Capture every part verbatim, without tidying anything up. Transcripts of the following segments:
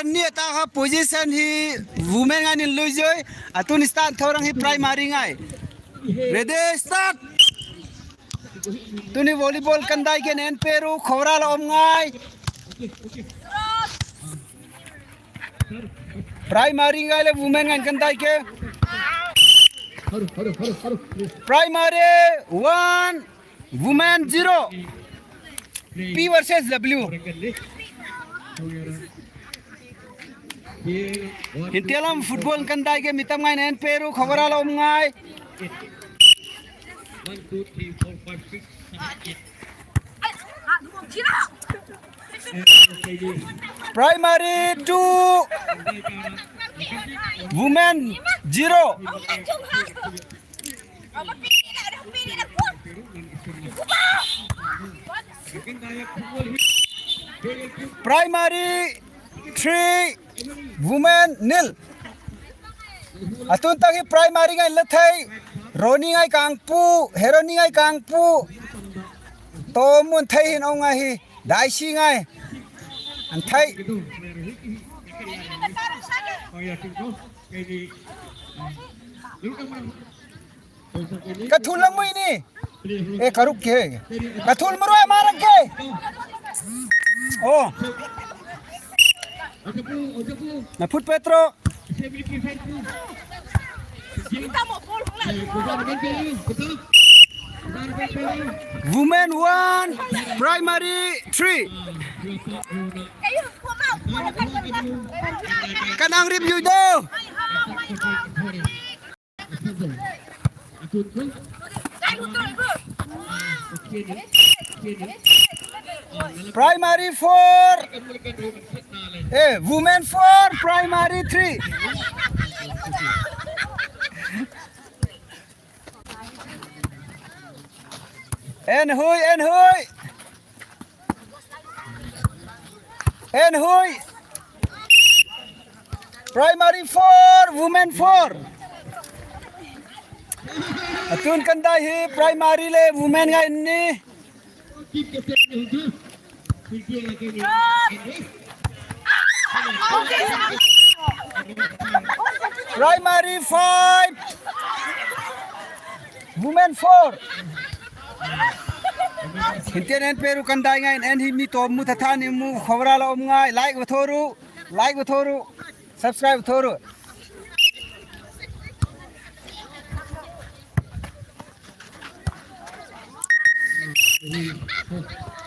Ni ata kha position hi women ngai nin lui joi. Atun start thorang hi primary ngai. Ready, start. Tuni volleyball kandai ke nen peru khora la om ngai. Primary ngai le women ngai kandai ke. Primary one, women zero. P versus W. Hintelam football kandai ke mitam ngai nen peru khogora la om ngai. Primary two, women zero. Primary three, women nil. Atun taki primary ngai lathai. Roni ngai kangpu, Heroni ngai kangpu. Tomun thai hin ong ngai hi. Daisi ngai. An thai. Kathul lang mo ini. Eh, karuk ke. Kathul maro ay marang ke. Oh. Naput Petro. Women one, primary three. Kanang review do. Primary four. Eh, women four, primary three. En hui, en hui. En hui. Primary four, women four. Atun kandai hi primary le women ngai ni. Primary five, women four. Hintian en peru kandai ngai, en hi mi to mu thatha ni mu khobra la om ngai, like wa thoru, like wa thoru, subscribe thoru.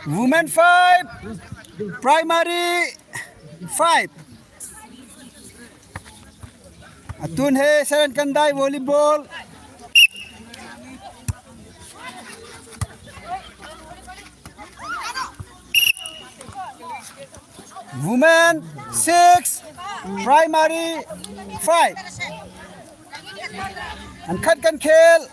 Women five, primary five. Atun he seven kandai volleyball. Women six, primary five. An khat kan khel.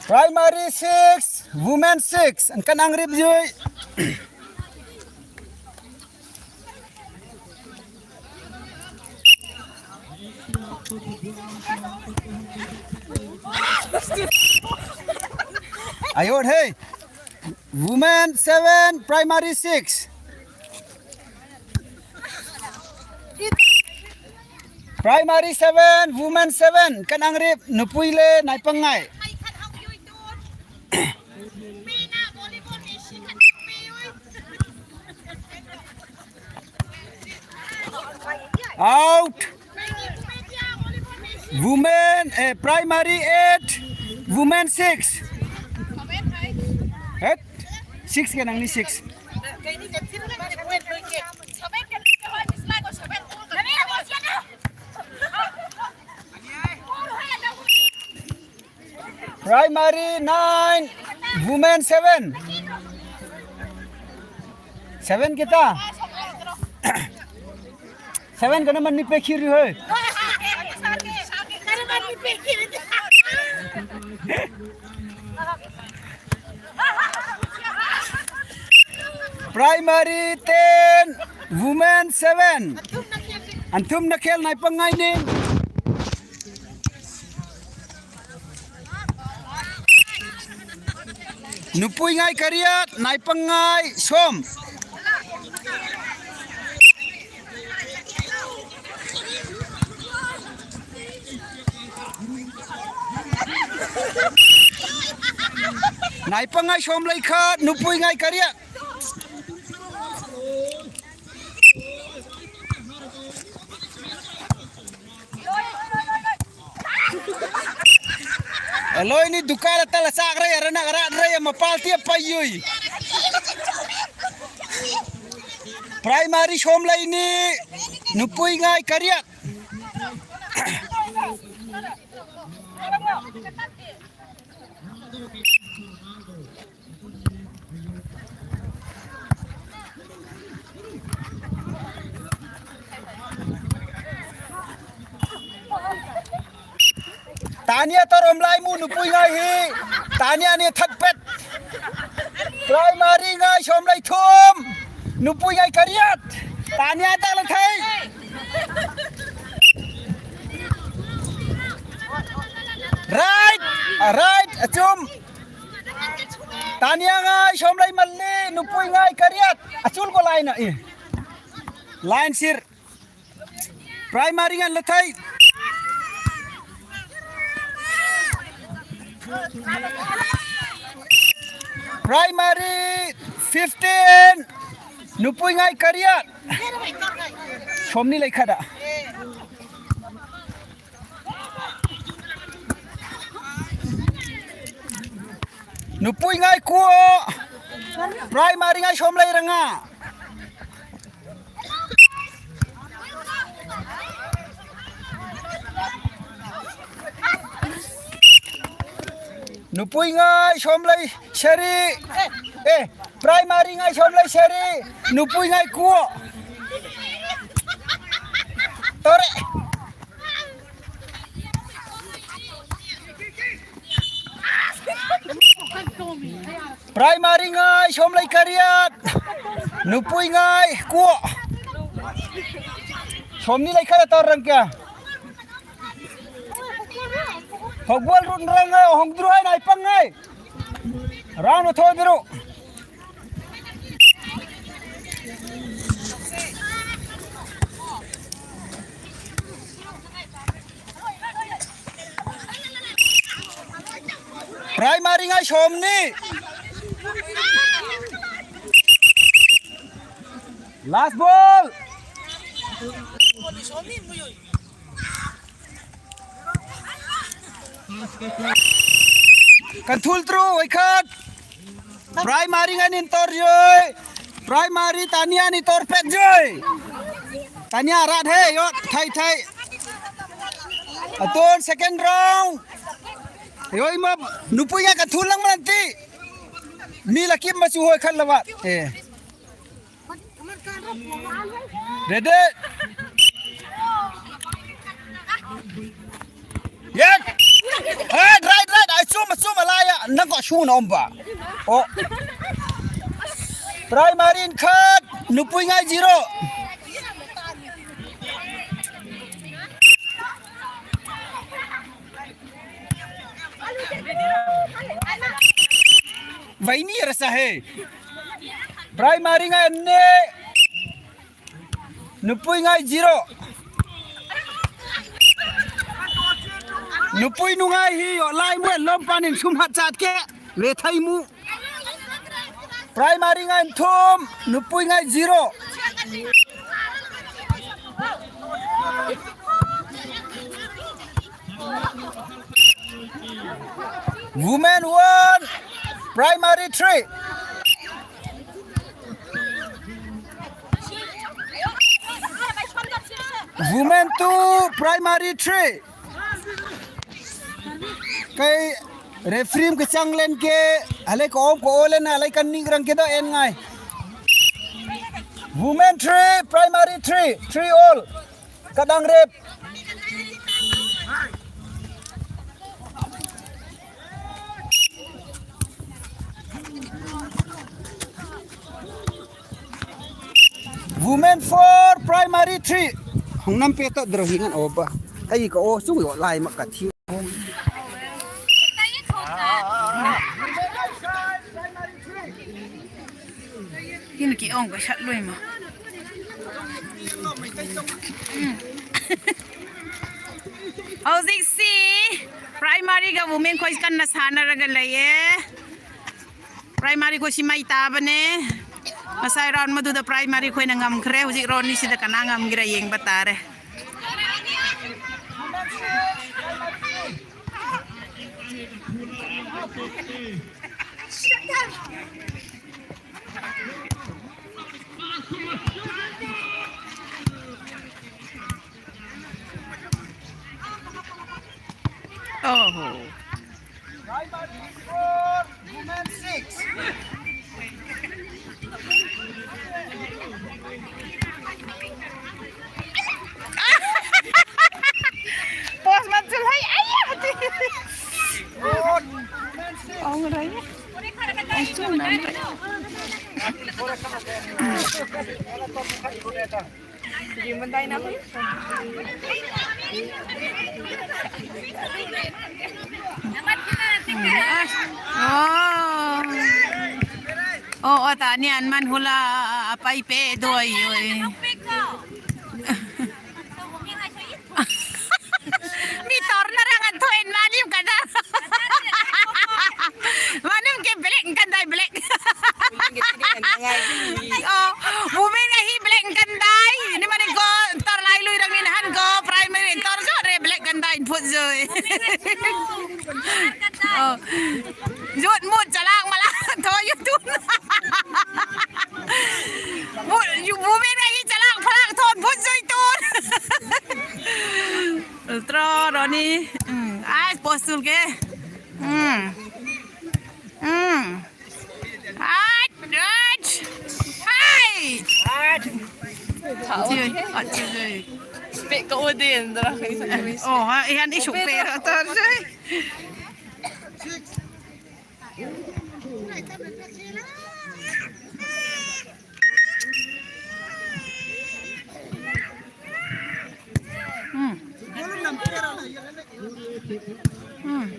Primary six, women six. An kan angrip jui. Ayot, hey. Women seven, primary six. Primary seven, women seven. Kan angrip, nupui le, naipangai. Out. Women, eh, primary eight, women six. Eight? Six ka nang ni six. Primary nine, women seven. Seven kita. Seven kana man ni pe khiri hoy. Primary ten, Women seven. Anthum Nakhel Naipangngai ni. Nupuingai kariat, Naipangngai som. Naipangngai som leikhat, Nupuingai kariat. Aloi ni dukan atal achak rei, arana arat rei, mapal tia payui. Primary som leini, Nupuingai kariat. Tania tarom lai mu Nupuingai hi. Tania ni thatpet. Primary ngai som lai thum. Nupuingai kariat. Tania tak la thai. Right. Right. Achum. Tania ngai som lai malli, Nupuingai kariat. Achul ko lai na i. Line sir. Primary ngan lathai. Primary fifteen. Nupuingai kariat. Som ni lai khada. Nupuingai kuo. Primary ngai som lai ranga. Nupuingai som lai seri. Eh, primary ngai som lai seri. Nupuingai kuo. Tore. Primary ngai som lai kariat. Nupuingai kuo. Somni lai khala tor rang kya? Football run rang ngai, hong dru hai nai pang ngai. Round thoi dru. Primary ngai somni. Last ball. Kan thul tru, oi khat. Primary ngan in tor joi. Primary Tania ni tor pet joi. Tania rat he, yo, thai, thai. Atun second round. Yo, ima, nupui nga kan thul lang man ti. Mi lakim ma chu hoi khat lawa. Eh. Ready? Yes. Right, right, right. Ai, chuma, chuma la ya. Nang ko su na om ba. Oh. Primary in khat, nupui ngai zero. Vaini rasa he. Primary ngai ne. Nupui ngai zero. Nupui nu ngai hi yo lai mu lom panin sum hat chat ke. Le thai mu. Primary ngai thum, nupui ngai zero. Women one, primary three. Women two, primary three. Kai referee ka chang len ke, ale ko om ko len ale kan ning rang ke do en ngai. Women three, primary three, three all. Kadang rep. Women for Primary three. Hong nam pe ta dro hi ngan oba. Ai ka o chung yo lai ma ka thi. Hin ki ong ka shat lui ma. ꯍꯧꯖꯤꯛꯁꯤ primary ꯒ women ꯈꯣꯏ ꯀꯟꯅ ꯁꯥꯟꯅꯔꯒ ꯂꯩꯌꯦ꯫ Primary ꯈꯣꯏ ꯁꯤ ꯃꯩ ꯇꯥꯕꯅꯦ꯫ ꯉꯁꯥꯏ round ꯃꯗꯨꯗ primary ꯈꯣꯏꯅ ꯉꯝꯈ꯭ꯔꯦ꯫ ꯍꯧꯖꯤꯛ round ꯑꯅꯤꯁꯤꯗ ꯀꯅꯥ ꯉꯝꯒꯦꯔꯥ ꯌꯦꯡꯕ ꯇꯥꯔꯦ꯫ Oh. Primary four, women six. Post man chul hai, ai, ai. Four, women six. Ong rai. Ong chu nam rai. Oh. Oh, oh, ta nian man hula, pai pe doi, oi. Mi tor na rang an thoen malim kada. Manim ke black kan dai black. Oh, women nga hi black kan dai. Ni mani ko tor lai lui rang ni han ko primary tor so re black kan dai phut zoi. Oh. Yut mut chalang mala tho yut tun. Mu-, yu-, women nga hi chalang phalang thon phut zoi tun. Ultra Ronnie. Mm. Ai, postul ke. Mm. Mm. Ai, ai. Ai. Thau. Chiu, ai, chiu, chiu. Spek ka u din, dara ka isa ka isa. Oh, ha, ihan isuk pe ra tar jai. Six. Six. Six. Um.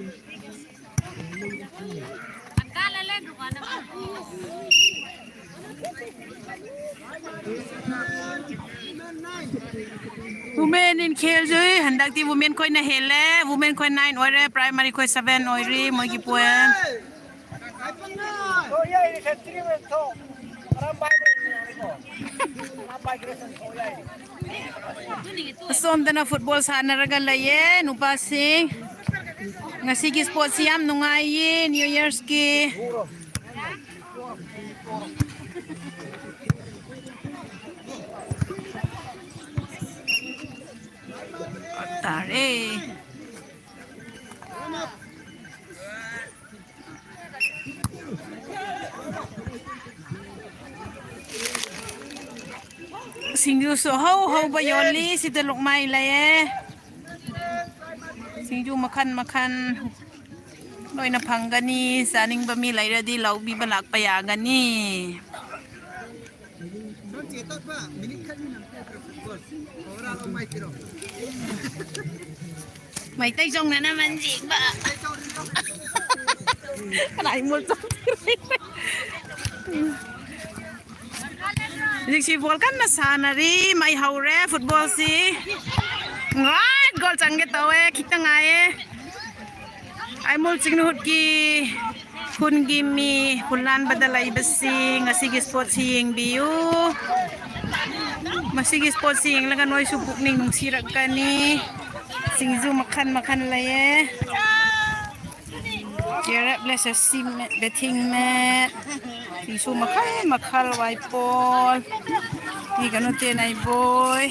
Women in ꯈꯦꯜꯁꯨ ꯍꯟꯗꯛꯇꯤ women ꯈꯣꯏꯅ ꯍꯦꯜꯂꯦ꯫ Women ꯈꯣꯏ nine ꯑꯣꯏꯔꯦ, primary ꯈꯣꯏ seven ꯑꯣꯏꯔꯤ꯫ ꯃꯣꯏꯒꯤ point ꯑꯁꯣꯝꯗꯅ football ꯁꯥꯟꯅꯔꯒ ꯂꯩꯌꯦ ꯅꯨꯄꯥꯁꯤꯡ꯫ ꯉꯁꯤꯒꯤ sportꯁꯤ ꯌꯥꯝ ꯅꯨꯡꯉꯥꯏꯌꯦ, New Yearꯁꯀꯤ꯫ ꯇꯥꯔꯦ꯫ ꯁꯤꯡꯖꯨꯁꯨ ꯍꯧ ꯍꯧꯕ ꯌꯣꯜꯂꯤ꯫ ꯁꯤꯗ ꯂꯨꯛꯃꯥꯏ ꯂꯩꯌꯦ꯫ ꯁꯤꯡꯖꯨ ꯃꯈꯜ ꯃꯈꯜ ꯂꯣꯏꯅ ꯐꯪꯒꯅꯤ꯫ ꯆꯥꯅꯤꯡꯕ ꯃꯤ ꯂꯩꯔꯗꯤ ꯂꯧꯕꯤꯕ ꯂꯥꯛꯄ ꯌꯥꯒꯅꯤ꯫ ꯃꯩꯇꯩ ꯆꯣꯡꯅꯅ ꯃꯟꯖꯤꯡꯕ꯫ ꯀꯅꯥꯏ ꯃꯣꯠ ꯆꯣꯡ-, ꯍꯧꯖꯤꯛꯁꯤ ball ꯀꯟꯅ ꯁꯥꯟꯅꯔꯤ꯫ ꯃꯩ ꯍꯧꯔꯦ꯫ Footballꯁꯤ ꯉꯥꯏ goal ꯆꯪꯒꯦ ꯇꯧꯋꯦ꯫ ꯈꯤꯇꯪ ꯉꯥꯏꯌꯦ꯫ ꯑꯥꯏꯃꯣꯜ ꯆꯤꯡꯅꯨꯍꯨꯠꯀꯤ ꯈꯨꯟꯒꯤ ꯃꯤ ꯈꯨꯜꯂꯥꯟꯕꯗ ꯂꯩꯕꯁꯤꯡ ꯉꯁꯤꯒꯤ sportꯁꯤ ꯌꯦꯡꯕꯤꯌꯨ꯫ ꯃꯁꯤꯒꯤ sportꯁꯤ ꯌꯦꯡꯂꯒ ꯅꯣꯏꯁꯨ ꯄꯨꯛꯅꯤꯡ ꯅꯨꯡꯁꯤꯔꯛꯀꯅꯤ꯫ ꯁꯤꯡꯖꯨ ꯃꯈꯜ ꯃꯈꯜ ꯂꯩꯌꯦ꯫ Chair up, ꯂꯦꯁ ꯁꯤ ꯃꯦꯠ, bathing mat, ꯁꯤꯡꯖꯨ ꯃꯈꯜ ꯃꯈꯜ, ꯋꯥꯏꯄꯣꯜ, ꯐꯤ ꯀꯩꯅꯣ ꯇꯦꯟ ꯑꯩꯕꯣꯏ,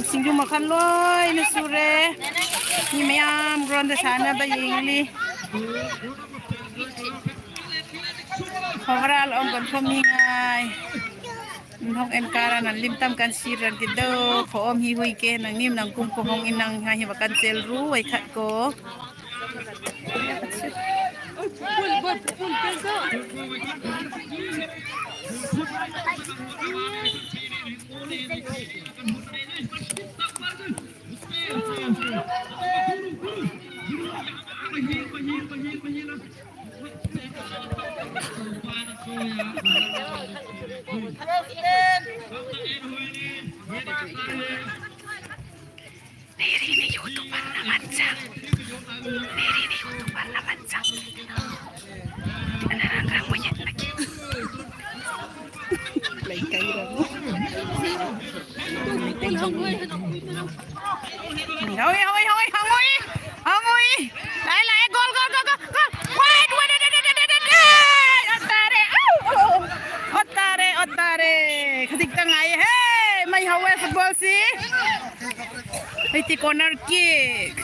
ꯁꯤꯡꯖꯨ ꯃꯈꯜ ꯂꯣꯏꯅ ꯁꯨꯔꯦ꯫ ꯃꯤ ꯃꯌꯥꯝ groundꯗ ꯁꯥꯟꯅꯕ ꯌꯦꯡꯂꯤ꯫ ꯈꯣꯕ꯭ꯔꯥ ꯂꯧꯕ ꯐꯝꯃꯤꯉꯥꯏ꯫ ꯅꯣꯛ ꯑꯦꯟ ꯀꯥꯔꯥꯅ ꯂꯤꯝꯇꯝ ꯀꯟꯁꯤꯔꯒꯤꯗꯣ ꯈꯣꯝ ꯍꯤ ꯍꯨꯏ ꯀꯦ ꯅꯪ ꯅꯤꯝ ꯅꯪ ꯀꯨꯝ ꯀꯣ ꯍꯣꯡ ꯏꯟ ꯅꯪ ꯉꯥꯏ ꯍꯤꯕ ꯀꯟ ꯆꯦꯜ ꯔꯨ ꯋꯥꯏ ꯈꯠ ꯀꯣ꯫ मेरी नहीं हो तो मरना मत जा। मेरी नहीं हो तो मरना मत जा। Nararamdaman mo yan, lagi. Play kayo lang. Hangoy, hangoy, hangoy, hangoy! Hangoy! Lae, lae, goal, goal, goal, goal, goal! Wait, wait, wait, wait, wait, wait, wait! Otare! Ow! Ow! Otare, otare! Khazikta ngai, hey! Mai hawe football si. Hiti corner kick.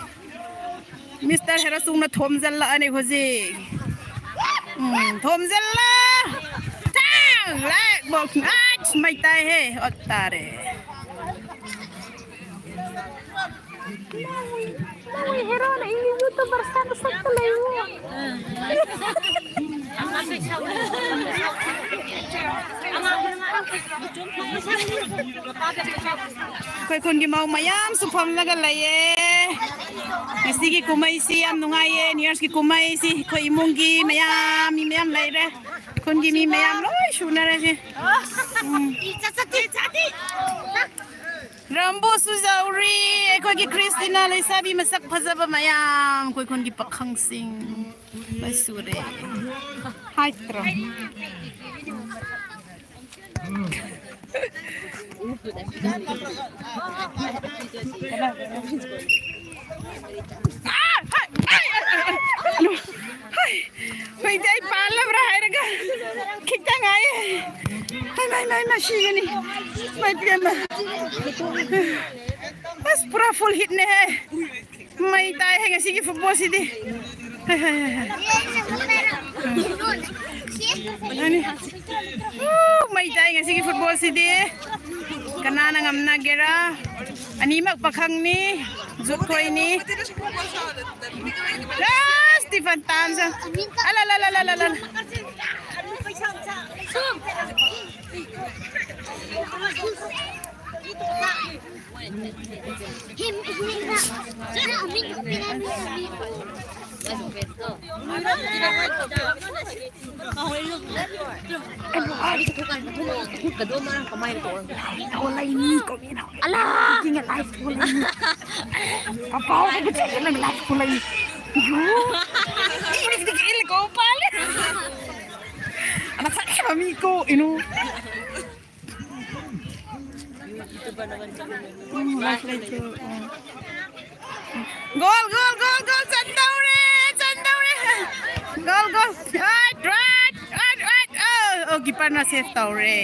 Mister Herasungna thomjalla ani khoji. Hmm, thomjalla. Tang! Lek bol. Ach, mai tai he. Otare. Nawi, nawi, Hero na ini YouTuber sa sa talayo. ꯑꯩꯈꯣꯏ ꯈꯨꯟꯒꯤ ꯃꯧ ꯃꯌꯥꯝꯁꯨ ꯐꯝꯂꯒ ꯂꯩꯌꯦ꯫ ꯉꯁꯤꯒꯤ ꯀꯨꯝꯍꯩꯁꯤ ꯌꯥꯝ ꯅꯨꯡꯉꯥꯏꯌꯦ, New Year's ꯀꯤ ꯀꯨꯝꯍꯩꯁꯤ꯫ ꯑꯩꯈꯣꯏ ꯏꯃꯨꯡꯒꯤ ꯃꯌꯥꯝ, ꯃꯤ ꯃꯌꯥꯝ ꯂꯩꯔꯦ꯫ ꯈꯨꯟꯒꯤ ꯃꯤ ꯃꯌꯥꯝ ꯂꯣꯏ ꯁꯨꯅꯔꯁꯦ꯫ ꯎꯝ꯫ ꯔꯝꯕꯨꯁꯨ ꯌꯥꯎꯔꯤ, ꯑꯩꯈꯣꯏꯒꯤ ꯈ꯭ꯔꯤꯁꯇꯤꯅꯥ ꯂꯩꯁꯥꯕꯤ ꯃꯁꯛ ꯐꯖꯕ ꯃꯌꯥꯝ, ꯑꯩꯈꯣꯏ ꯈꯨꯟꯒꯤ ꯄꯥꯈꯪꯁꯤꯡ ꯂꯣꯏ ꯁꯨꯔꯦ꯫ ꯍꯥꯏꯇ꯭ꯔꯣ? ꯍꯣꯏꯗꯤ ꯑꯩ ꯄꯥꯜꯂꯕ꯭ꯔꯥ ꯍꯥꯏꯔꯒ ꯈꯤꯇꯪ ꯉꯥꯏꯌꯦ꯫ ꯍꯩ, ꯃꯩ, ꯃꯩ, ꯃꯩ, ꯁꯤꯒꯅꯤ꯫ ꯃꯩ ꯄꯦꯝꯃ꯫ ꯑꯁ, ꯄꯨꯔꯥ full heat ꯅꯦꯍꯦ꯫ ꯃꯩ ꯇꯥꯏꯍꯦ ꯉꯁꯤꯒꯤ football ꯁꯤꯗꯤ꯫ ꯍꯩ, ꯍꯩ, ꯍꯩ, ꯍꯩ꯫ ꯎꯝ꯫ ꯑꯅꯤ꯫ ꯎ, ꯃꯩ ꯇꯥꯏ ꯉꯁꯤꯒꯤ football ꯁꯤꯗꯤ꯫ ꯀꯅꯥꯅ ꯉꯝꯅꯒꯦꯔꯥ? ꯑꯅꯤꯃꯛ ꯄꯥꯈꯪꯅꯤ, ꯖꯨꯠ ꯈꯣꯏꯅꯤ꯫ ꯑꯁ, ꯇꯤꯐꯟ ꯇꯥꯝꯁ꯫ ꯑꯂ, ꯂ, ꯂ, ꯂ, ꯂ, ꯂ꯫ Ala! Kaya live ko lang. Apa ako ko sa lang live ko lang. Yo. Ini kita kil ko pala. Anak sa kami ko inu. Goal, goal, goal, goal! Chan Taure! Chan Taure! Goal, goal! Right, right, right, right! Oh, oh, keeper na save Taure.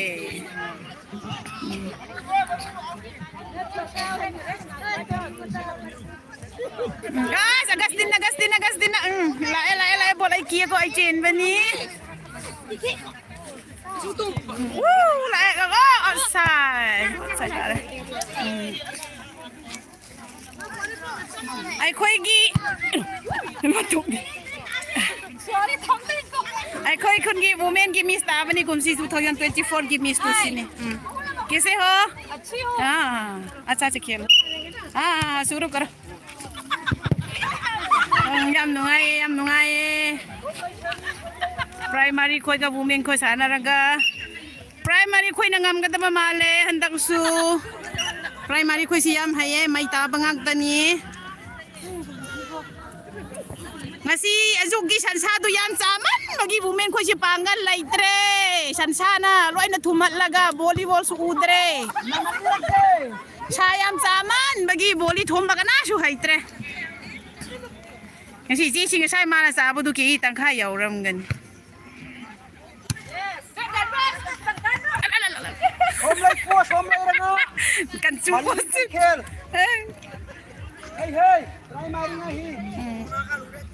Guys, agas din, agas din, agas din na. Mm, lae, lae, lae, ball ay kiya ko ay chain ba ni? Woo! Like, oh, outside. Outside, outside. ꯎꯝ. ꯑꯩꯈꯣꯏꯒꯤ ꯑꯩꯈꯣꯏ ꯈꯨꯟꯒꯤ ꯋꯨꯃꯦꯟꯒꯤ ꯃꯤꯁ ꯇꯥꯕꯅꯤ ꯀꯨꯝꯁꯤ, two thousand twenty ꯐꯣꯔꯒꯤ ꯃꯤꯁ two ꯁꯤꯅꯤ꯫ ꯎꯝ꯫ ꯀꯦꯁꯦ ꯍꯣ? ꯑꯥ, ꯑꯆꯥ, ꯑꯆꯥ, ꯈꯦꯜ꯫ ꯑꯥ, ꯁꯨꯔꯨ ꯀꯔꯣ꯫ ꯎꯝ, ꯌꯥꯝ ꯅꯨꯡꯉꯥꯏꯌꯦ, ꯌꯥꯝ ꯅꯨꯡꯉꯥꯏꯌꯦ꯫ ꯄ꯭ꯔꯥꯏꯃꯥꯔꯤ ꯈꯣꯏꯒ ꯋꯨꯃꯦꯟ ꯈꯣꯏ ꯁꯥꯟꯅꯔꯒ ꯄ꯭ꯔꯥꯏꯃꯥꯔꯤ ꯈꯣꯏꯅ ꯉꯝꯒꯗꯕ ꯃꯥꯜꯂꯦ ꯍꯟꯗꯛꯁꯨ꯫ ꯄ꯭ꯔꯥꯏꯃꯥꯔꯤ ꯈꯣꯏꯁꯤ ꯌꯥꯝ ꯍꯩꯌꯦ, ꯃꯩ ꯇꯥꯕ ꯉꯥꯛꯇꯅꯤ꯫ ꯉꯁꯤ ꯑꯌꯨꯛꯀꯤ ꯁꯟꯁꯥꯗꯨ ꯌꯥꯝ ꯆꯥꯃꯟꯕꯒꯤ ꯋꯨꯃꯦꯟ ꯈꯣꯏꯁꯤ ꯄꯥꯡꯒꯜ ꯂꯩꯇ꯭ꯔꯦ꯫ ꯁꯟꯁꯥꯅ ꯂꯣꯏꯅ ꯊꯨꯝꯍꯠꯂꯒ ꯚꯣꯂꯤꯕꯣꯜꯁꯨ ꯎꯗ꯭ꯔꯦ꯫ ꯁꯥ ꯌꯥꯝ ꯆꯥꯃꯟꯕꯒꯤ ꯕꯣꯂꯤ ꯊꯣꯝꯕ ꯀꯅꯥꯁꯨ ꯍꯩꯇ꯭ꯔꯦ꯫ ꯉꯁꯤ ꯏꯆꯦꯁꯤ ꯉꯁꯥꯏ ꯃꯥꯅ ꯆꯥꯕꯗꯨ ꯀꯦꯖꯤ ꯇꯪꯈꯥꯏ ꯌꯧꯔꯝꯒꯅꯤ꯫ ꯁꯣꯝ ꯂꯩ ꯄꯣ, ꯁꯣꯝ ꯂꯩꯔꯒ꯫ ꯀꯟꯆꯨ ꯃꯅꯤꯡ ꯄꯣ꯫ ꯀꯩꯊꯦꯜ꯫ ꯑꯦ꯫ ꯍꯩ, ꯍꯩ, ꯄ꯭ꯔꯥꯏꯃꯥꯔꯤ ꯉꯥꯍꯤ꯫ ꯎꯝ꯫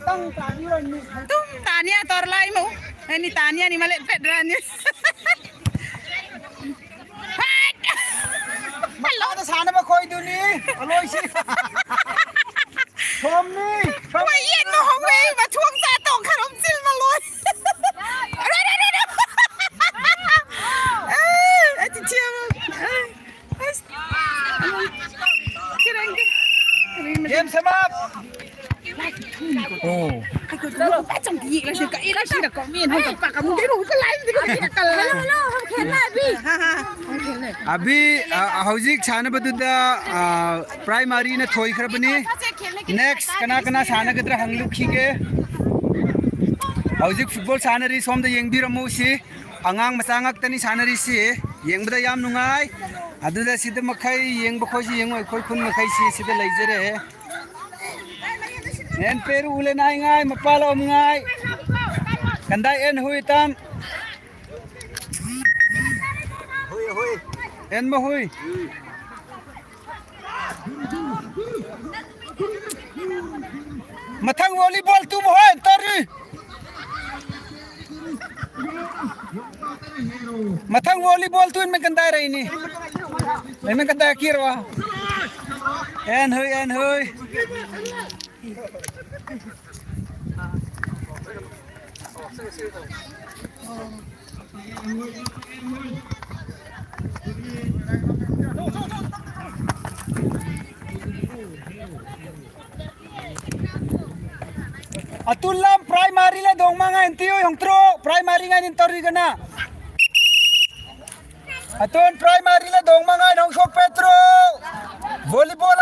ꯇꯪ ꯇꯥꯅꯤ ꯑꯣꯏꯅꯤ꯫ ꯇꯨꯝ ꯇꯥꯅꯤ ꯇꯧꯔ ꯂꯥꯛꯏꯃꯣ꯫ ꯑꯅꯤ ꯇꯥꯅꯤ, ꯑꯅꯤ ꯃꯂꯦ ꯐꯦꯗ꯭ꯔꯥꯅꯤ꯫ ꯃꯈꯥꯗ ꯁꯥꯟꯅꯕ ꯈꯣꯏꯗꯨꯅꯤ ꯑꯂꯣꯏꯁꯤ꯫ ꯁꯣꯝꯅꯤ꯫ ꯍꯣꯏ, ꯌꯦꯟ ꯃꯍꯣꯡ ꯂꯩ, ꯃꯊꯣꯡ ꯆꯥ ꯇꯣꯡ ꯈꯔꯝ ꯆꯤꯜ ꯃꯂꯣꯏ꯫ ꯑꯔꯦ, ꯑꯔꯦ, ꯑꯔꯦ, ꯑꯔꯦ꯫ ꯑꯦ, ꯑꯩ ꯆꯤꯆꯦ ꯑꯃ꯫ ꯑꯦ, ꯑꯁ꯫ ꯀꯤꯔꯟꯒꯤ꯫ Game sum up꯫ ꯑꯣ꯫ चलो, चलो, हम खेलना है अभी। हाँ, हाँ, हम खेलना है। ꯑꯕꯤ, ꯑ, ꯍꯧꯖꯤꯛ ꯁꯥꯟꯅꯕꯗꯨꯗ, ꯑ, ꯄ꯭ꯔꯥꯏꯃꯥꯔꯤꯅ ꯊꯣꯏꯈ꯭ꯔꯕꯅꯤ꯫ ꯅꯦꯛꯁ ꯀꯅꯥ ꯀꯅꯥ ꯁꯥꯟꯅꯒꯗ꯭ꯔꯥ ꯍꯪꯂꯨꯈꯤꯒꯦ꯫ ꯍꯧꯖꯤꯛ ꯐꯨꯠꯕꯣꯜ ꯁꯥꯟꯅꯔꯤ, ꯁꯣꯝꯗ ꯌꯦꯡꯕꯤꯔꯝꯃꯨ ꯁꯤ꯫ ꯑꯉꯥꯡ ꯃꯆꯥ ꯉꯥꯛꯇꯅꯤ ꯁꯥꯟꯅꯔꯤꯁꯤ꯫ ꯌꯦꯡꯕꯗ ꯌꯥꯝ ꯅꯨꯡꯉꯥꯏ꯫ ꯑꯗꯨꯗ ꯁꯤꯗ ꯃꯈꯩ ꯌꯦꯡꯕ ꯈꯣꯏꯁꯤ ꯌꯦꯡꯉꯨ, ꯑꯩꯈꯣꯏ ꯈꯨꯟ ꯃꯈꯩꯁꯤ ꯁꯤꯗ ꯂꯩꯖꯔꯦ꯫ ꯑꯦꯟ ꯄꯦꯔꯨ ꯎꯂꯦ ꯅꯥꯏ ꯉꯥꯏ, ꯃꯄꯥ ꯂꯧ ꯉꯥꯏ꯫ ꯀꯟꯗꯥꯏ ꯑꯦꯟ ꯍꯨꯏ ꯇꯝ꯫ ꯑꯦꯟ ꯃꯍꯨꯏ꯫ ꯃꯊꯪ ꯚꯣꯂꯤꯕꯣꯜ ꯇꯨꯕ ꯍꯣꯏ ꯇꯧꯔꯤ꯫ ꯃꯊꯪ ꯚꯣꯂꯤꯕꯣꯜ ꯇꯨ ꯏꯟꯃꯦ ꯀꯟꯗꯥꯏ ꯔꯩꯅꯤ꯫ ꯏꯟꯃꯦ ꯀꯟꯗꯥꯏ ꯀꯤꯔꯣ꯫ ꯑꯦꯟ ꯍꯣꯏ, ꯑꯦꯟ ꯍꯣꯏ꯫ ꯑꯇꯨꯜ ꯂꯝ ꯄ꯭ꯔꯥꯏꯃꯥꯔꯤ ꯂꯦ ꯗꯣꯡꯃꯥꯡ ꯍꯥꯏꯅ ꯇꯤꯌꯨ ꯍꯣꯡꯇ꯭ꯔꯣ ꯄ꯭ꯔꯥꯏꯃꯥꯔꯤ ꯉꯥꯏꯅꯤꯟ ꯇꯧꯔꯤꯒꯅ꯫ ꯑꯇꯣꯟ ꯄ꯭ꯔꯥꯏꯃꯥꯔꯤ ꯂꯦ ꯗꯣꯡꯃꯥꯡ ꯍꯥꯏꯅ ꯍꯣꯡꯁꯣꯛ ꯄꯦꯇ꯭ꯔꯣ꯫ ꯚꯣꯂꯤꯕꯣꯜ꯫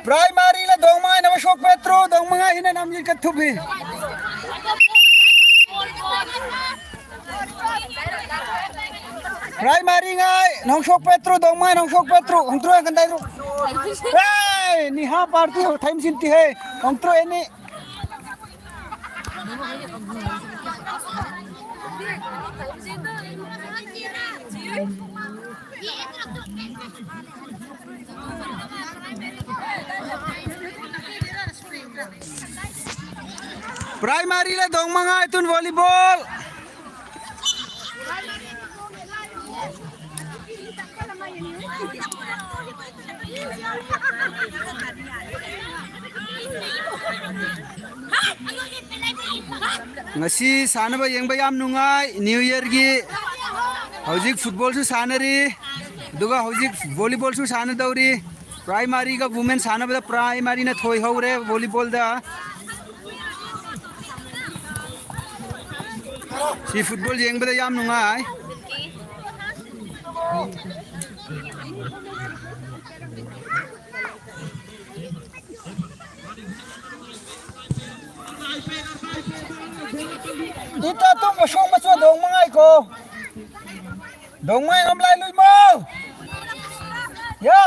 ꯄ꯭ꯔꯥꯏꯃꯥꯔꯤ ꯂꯦ ꯗꯣꯡꯃꯥꯡ ꯍꯥꯏꯅ ꯍꯣꯡꯁꯣꯛ ꯄꯦꯇ꯭ꯔꯣ ꯗꯣꯡꯃꯥꯡ ꯍꯥꯏꯅ ꯅꯝꯖꯤ ꯀꯠꯊꯨꯕꯤ꯫ ꯄ꯭ꯔꯥꯏꯃꯥꯔꯤ ꯉꯥꯏ ꯅꯣꯡꯁꯣꯛ ꯄꯦꯇ꯭ꯔꯨ ꯗꯣꯡꯃꯥꯏ ꯅꯣꯡꯁꯣꯛ ꯄꯦꯇ꯭ꯔꯨ ꯍꯣꯡꯇ꯭ꯔꯣꯏ ꯀꯟꯗꯥꯏꯔꯨ꯫ ꯑꯦ ꯅꯤꯍꯥ ꯄꯥꯔꯇꯤ ꯊꯥꯏꯝ ꯁꯤꯟꯇꯤ ꯍꯦ ꯍꯣꯡꯇ꯭ꯔꯣꯏ ꯑꯅꯤ꯫ ꯄ꯭ꯔꯥꯏꯃꯥꯔꯤ ꯂꯦ ꯗꯣꯡ ꯃꯉꯥ ꯏꯇꯨꯟ ꯚꯣꯂꯤꯕꯣꯜ꯫ ꯉꯁꯤ ꯁꯥꯟꯅꯕ ꯌꯦꯡꯕ ꯌꯥꯝ ꯅꯨꯡꯉꯥꯏ꯫ ꯅ꯭ꯌꯨ ꯏꯌꯔꯒꯤ ꯍꯧꯖꯤꯛ ꯐꯨꯠꯕꯣꯜꯁꯨ ꯁꯥꯟꯅꯔꯤ꯫ ꯑꯗꯨꯒ ꯍꯧꯖꯤꯛ ꯚꯣꯂꯤꯕꯣꯜꯁꯨ ꯁꯥꯟꯅꯗꯧꯔꯤ꯫ ꯄ꯭ꯔꯥꯏꯃꯥꯔꯤꯒ ꯋꯨꯃꯦꯟ ꯁꯥꯟꯅꯕꯗ ꯄ꯭ꯔꯥꯏꯃꯥꯔꯤꯅ ꯊꯣꯏꯍꯧꯔꯦ ꯚꯣꯂꯤꯕꯣꯜꯗ꯫ ꯁꯤ ꯐꯨꯠꯕꯣꯜ ꯌꯦꯡꯕꯗ ꯌꯥꯝ ꯅꯨꯡꯉꯥꯏ꯫ ꯏꯇꯥ ꯇꯨꯝꯕ ꯁꯣꯡꯕꯁꯨ ꯗꯣꯡ ꯃꯉꯥꯏꯀꯣ꯫ ꯗꯣꯡ ꯃꯉꯥꯏ ꯉꯝꯂꯥꯏ ꯂꯨꯏꯃꯣ꯫ ꯌꯥ꯫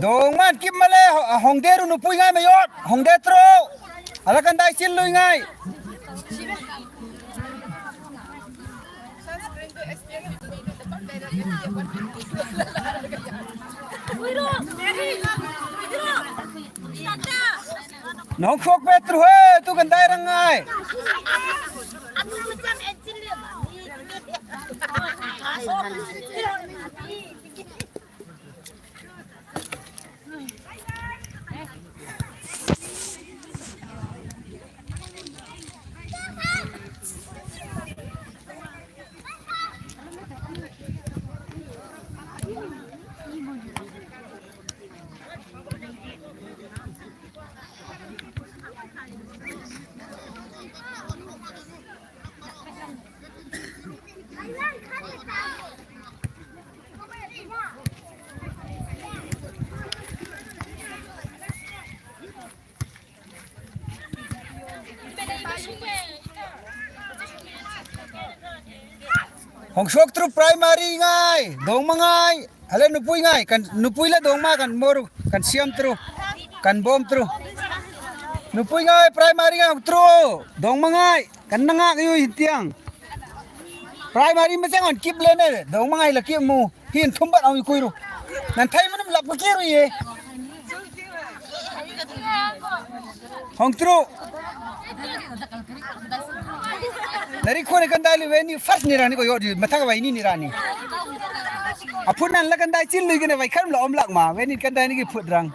ꯗꯣꯡꯃꯥꯟ ꯀꯤꯞ ꯃꯂꯦ, ꯍꯣꯡꯗꯦꯔꯨ ꯅꯨꯄꯨꯏꯉꯥꯏ ꯃꯌꯣꯠ, ꯍꯣꯡꯗꯦ ꯇ꯭ꯔꯣ꯫ ꯍꯂꯀꯟꯗꯥꯏ ꯆꯤꯜ ꯂꯨꯏꯉꯥꯏ꯫ ꯅꯣꯡꯈꯣꯛ ꯄꯦꯇ꯭ꯔꯨ ꯍꯦ, ꯇꯨ ꯀꯟꯗꯥꯏ ꯔꯪꯉꯥꯏ꯫ ꯍꯣꯡꯁꯣꯛ ꯇ꯭ꯔꯨ ꯄ꯭ꯔꯥꯏꯃꯥꯔꯤ ꯉꯥꯏ, ꯗꯣꯡ ꯃꯉꯥꯏ, ꯍꯂꯦ ꯅꯨꯄꯨꯏ ꯉꯥꯏ, ꯀꯟ-, ꯅꯨꯄꯨꯏ ꯂ ꯗꯣꯡ ꯃꯥ ꯀꯟ ꯃꯣꯔꯨ, ꯀꯟ ꯁꯤꯌꯝ ꯇ꯭ꯔꯨ, ꯀꯟ ꯕꯣꯝ ꯇ꯭ꯔꯨ꯫ ꯅꯨꯄꯨꯏ ꯉꯥꯏ ꯄ꯭ꯔꯥꯏꯃꯥꯔꯤ ꯉꯥꯏ ꯇ꯭ꯔꯨ, ꯗꯣꯡ ꯃꯉꯥꯏ, ꯀꯟ ꯅꯉꯥꯛ ꯌꯨ ꯍꯤꯟꯇꯤꯌꯥꯡ꯫ ꯄ꯭ꯔꯥꯏꯃꯥꯔꯤ ꯃꯆꯥ ꯉꯥꯟ ꯀꯤꯞ ꯂꯦꯅꯦ, ꯗꯣꯡ ꯃꯉꯥꯏ ꯂ ꯀꯤꯞ ꯃꯨ꯫ ꯍꯤꯟ ꯊꯨꯝꯕꯠ ꯑꯃꯨꯛ ꯀꯨꯏꯔꯨ꯫ ꯅꯟꯊꯩ ꯃꯅꯨꯡ ꯂꯥꯛꯄ ꯀꯦꯔꯨꯏꯌꯦ꯫ ꯍꯣꯡꯇ꯭ꯔꯨ꯫ ꯅꯔꯤ ꯈꯣꯏꯅ ꯀꯟꯗꯥꯏ ꯂꯨ ꯋꯦꯅꯤ ꯐꯥꯔꯁ ꯅꯤꯔꯥꯅꯤ ꯀꯣ ꯌꯣꯗꯤ ꯃꯊꯪ ꯋꯥꯏꯅꯤ ꯅꯤꯔꯥꯅꯤ꯫ ꯑꯐꯨꯠ ꯅꯟꯂ ꯀꯟꯗꯥꯏ ꯆꯤꯜ ꯂꯨꯏꯒꯅꯦ ꯋꯥꯏ ꯈꯔꯝ ꯂꯥꯛꯑꯝ ꯂꯥꯛꯃ ꯋꯦꯅꯤ ꯀꯟꯗꯥꯏꯅꯤꯒꯤ ꯐꯨꯠ ꯔꯪ꯫